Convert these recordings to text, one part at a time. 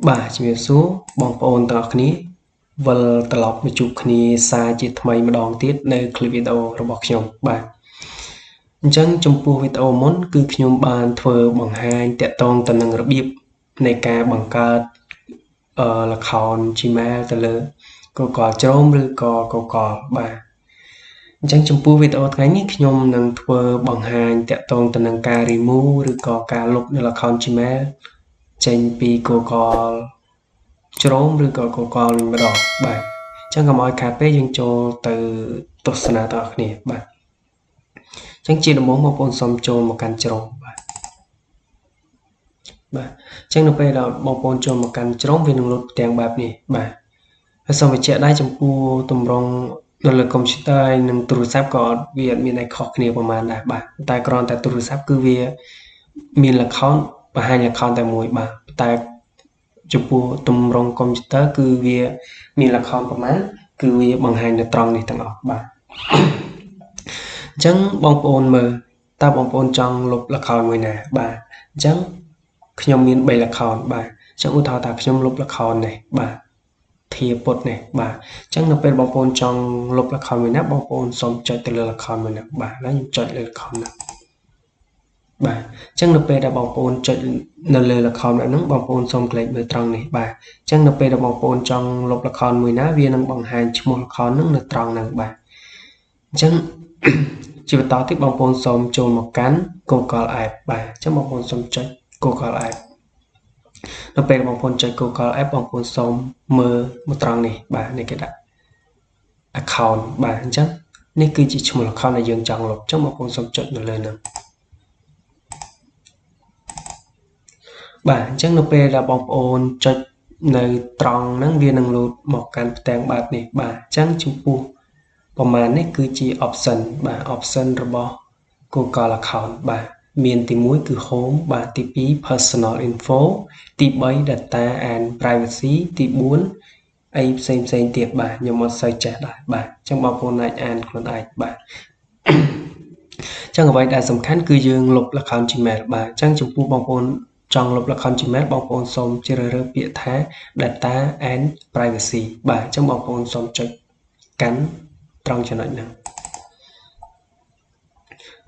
បាទជំរាបសួរបងប្អូនទាំងអស់គ្នាវិលត្រឡប់មកជួបគ្នាសារជាថ្មីម្ដងទៀតនៅคลิปវីដេអូរបស់ខ្ញុំបាទអញ្ចឹងចំពោះវីដេអូមុនគឺខ្ញុំបានធ្វើបង្ហាញតាក់ទងទៅនឹងរបៀបនៃការបង្កើត account Gmail ទៅលើ Google Chrome ឬក៏ Google បាទអញ្ចឹងចំពោះវីដេអូថ្ងៃនេះខ្ញុំនឹងធ្វើបង្ហាញតាក់ទងទៅនឹងការ remove ឬក៏ការលុបនៅ account Gmail ចេញពី Google Chrome ឬក៏ Google វិញម្ដងបាទអញ្ចឹងកុំឲ្យខាតពេកយើងចូលទៅទស្សនាទាំងអស់គ្នាបាទអញ្ចឹងជាដំបូងបងប្អូនសូមចូលមកកាន់ Chrome បាទបាទអញ្ចឹងនៅពេលដែលបងប្អូនចូលមកកាន់ Chrome វានឹងលោតផ្ទាំងបែបនេះបាទហើយសូមបញ្ជាក់ដែរចំពោះទម្រង់នៅលើ computer ហើយនិងទូរស័ព្ទក៏អត់វាអត់មានអីខុសគ្នាប្រហែលដែរបាទតែគ្រាន់តែទូរស័ព្ទគឺវាមាន account បង្ហាញ account តែមួយបាទតែចំពោះទម្រង់ computer គឺវាមាន account ប្រហែលគឺវាបង្ហាញនៅត្រង់នេះទាំងអស់បាទអញ្ចឹងបងប្អូនមើលតើបងប្អូនចង់លុប account មួយណាបាទអញ្ចឹងខ្ញុំមាន3 account បាទអញ្ចឹងឧទាហរណ៍ថាខ្ញុំលុប account នេះបាទធាពុតនេះបាទអញ្ចឹងនៅពេលបងប្អូនចង់លុប account មួយណាបងប្អូនសូមចុចទៅលើ account មួយណាបាទណាខ្ញុំចុចលើ account ណាបាទអញ្ចឹងនៅពេលដែលបងប្អូនចុចនៅលើ account ហ្នឹងបងប្អូនសូមក្លែកមើលត្រង់នេះបាទអញ្ចឹងនៅពេលដែលបងប្អូនចង់លុប account មួយណាវានឹងបង្ហាញឈ្មោះ account ហ្នឹងនៅត្រង់ហ្នឹងបាទអញ្ចឹងជាបន្តទៀតបងប្អូនសូមចូលមកកាន់ Google App បាទអញ្ចឹងបងប្អូនសូមចុច Google App នៅពេលបងប្អូនចុច Google App បងប្អូនសូមមើលមកត្រង់នេះបាទនេះគេដាក់ account បាទអញ្ចឹងនេះគឺជាឈ្មោះ account ដែលយើងចង់លុបអញ្ចឹងបងប្អូនសូមចុចនៅលើហ្នឹងបាទអញ្ចឹងនៅពេលដែលបងប្អូនចុចនៅត្រង់ហ្នឹងវានឹងលោតមកកាន់ផ្ទាំងបែបនេះបាទអញ្ចឹងចំពោះប្រមាណនេះគឺជា option បាទ option របស់ Google account បាទមានទី1គឺ home បាទទី2 personal info ទី3 data and privacy ទី4អីផ្សេងផ្សេងទៀតបាទខ្ញុំអត់សូវចេះដែរបាទអញ្ចឹងបងប្អូនអាចអានខ្លួនឯងបាទអញ្ចឹងអ្វីដែលសំខាន់គឺយើងលុប account Gmail បាទអញ្ចឹងចំពោះបងប្អូនចង់លុប account Gmail បងប្អូនសូមជ្រើសរើសពាក្យថា data and privacy បាទអញ្ចឹងបងប្អូនសូមចុចកាន់ត្រង់ចំណុចហ្នឹង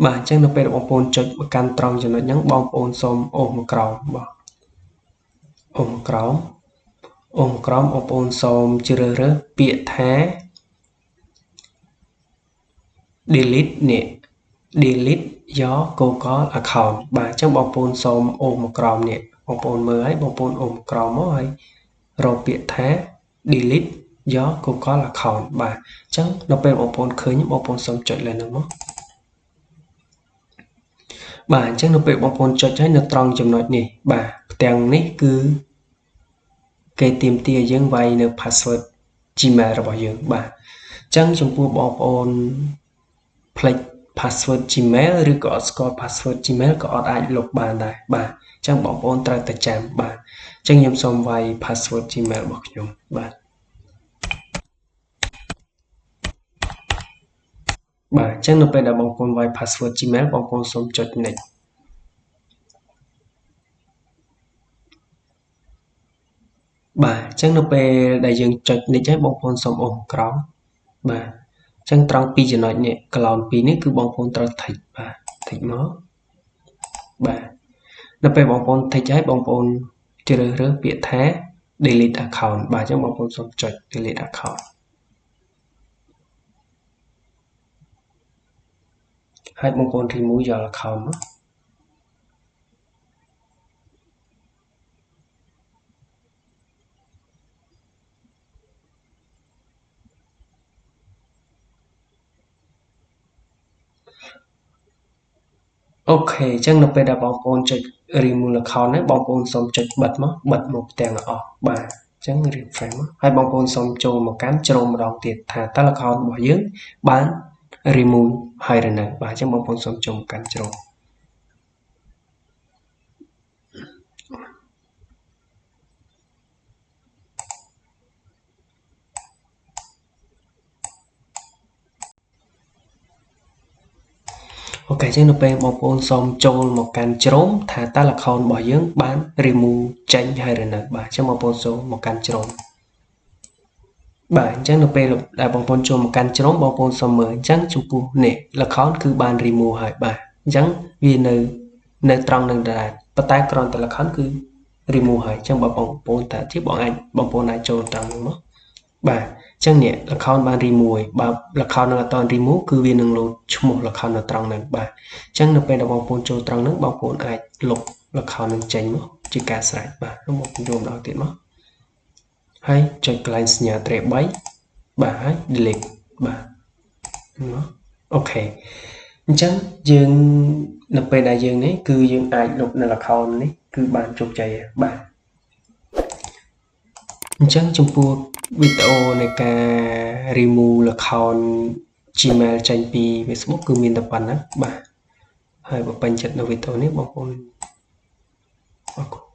បាទអញ្ចឹងនៅពេលបងប្អូនចុចមកកាន់ត្រង់ចំណុចហ្នឹងបងប្អូនសូមអូសមកក្រោមបាទអូសមកក្រោមអូសមកក្រោមបងប្អូនសូមជ្រើសរើសពាក្យថា delete នេះ delete your Google account បាទអញ្ចឹងបងប្អូនសូមអូសមកក្រោមនេះបងប្អូនមើលហើយបងប្អូនអូសមកក្រោមមកហើយរកពាក្យថា delete your Google account បាទអញ្ចឹងនៅពេលបងប្អូនឃើញបងប្អូនសូមចុចលើហ្នឹងមកបាទអញ្ចឹងនៅពេលបងប្អូនចុចហើយនៅត្រង់ចំណុចនេះបាទផ្ទាំងនេះគឺគេទាមទារយើងវាយនៅ password Gmail របស់យើងបាទអញ្ចឹងចំពោះបងប្អូនភ្លេច password Gmail ឬក៏អត់ស្គាល់ password Gmail ក៏អត់អាចលុបបានដែរបាទអញ្ចឹងបងប្អូនត្រូវតែចាំបាទអញ្ចឹងខ្ញុំសូមវាយ password Gmail របស់ខ្ញុំបាទបាទអញ្ចឹងនៅពេលដែលបងប្អូនវាយ password Gmail បងប្អូនសូមចុច next បាទអញ្ចឹងនៅពេលដែលយើងចុច next ហើយបងប្អូនសូមអូសក្រោមបាទអញ្ចឹងត្រង់ពីរចំណុចនេះកន្លងពីរនេះគឺបងប្អូនត្រូវ tick បាទ tick មកបាទនៅពេលបងប្អូន tick ហើយបងប្អូនជ្រើសរើសពាក្យថា delete account បាទអញ្ចឹងបងប្អូនសូមចុច delete account ហើយបងប្អូន remove your account មកអូខេអញ្ចឹងនៅពេលដែលបងប្អូនចុច remove account ហ្នឹងបងប្អូនសូមចុចបិទមកបិទមកផ្ទាំងអស់បាទអញ្ចឹង refresh មកហើយបងប្អូនសូមចូលមកកាន់ Chrome ម្ដងទៀតថាតើ account របស់យើងបាន remove ហើយឬនៅបាទអញ្ចឹងបងប្អូនសូមចូលមកកាន់ Chrome OK អញ្ចឹងនៅពេលបងប្អូនសូមចូលមកកាន់ Chrome ថាតើ account របស់យើងបាន remove ចេញហើយឬនៅបាទអញ្ចឹងបងប្អូនចូលមកកាន់ Chrome បាទអញ្ចឹងនៅពេលដែលបងប្អូនចូលមកកាន់ Chrome បងប្អូនសូមមើលអញ្ចឹងចំពោះនេះ account គឺបាន remove ហើយបាទអញ្ចឹងវានៅត្រង់នឹងដែរប៉ុន្តែគ្រាន់តែ account គឺ remove ហើយអញ្ចឹងបើបងប្អូនតាជាបងអាចបងប្អូនអាចចូលត្រង់ហ្នឹងមកបាទអញ្ចឹងនេះ account បាន remove ហើយបើ account នឹងអត់ទាន់ remove គឺវានឹងលោតឈ្មោះ account នៅត្រង់ហ្នឹងបាទអញ្ចឹងនៅពេលដែលបងប្អូនចូលត្រង់ហ្នឹងបងប្អូនអាចលុប account នឹងចេញមកជាការស្រេចបាទបងប្អូនចូលម្ដងទៀតមកហើយចុចកន្លែងសញ្ញាត្រេ3បាទហើយ delete បាទមក OK អញ្ចឹងយើងនៅពេលដែលយើងនេះគឺយើងអាចលុបនៅ account នេះគឺបានជោគជ័យបាទអញ្ចឹងចំពោះវីដេអូនៃការ remove account Gmail ចេញពី Facebook គឺមានតែប៉ុណ្ណឹងបាទហើយបើពេញចិត្តនៅវីដេអូនេះបងប្អូនអរគុណ។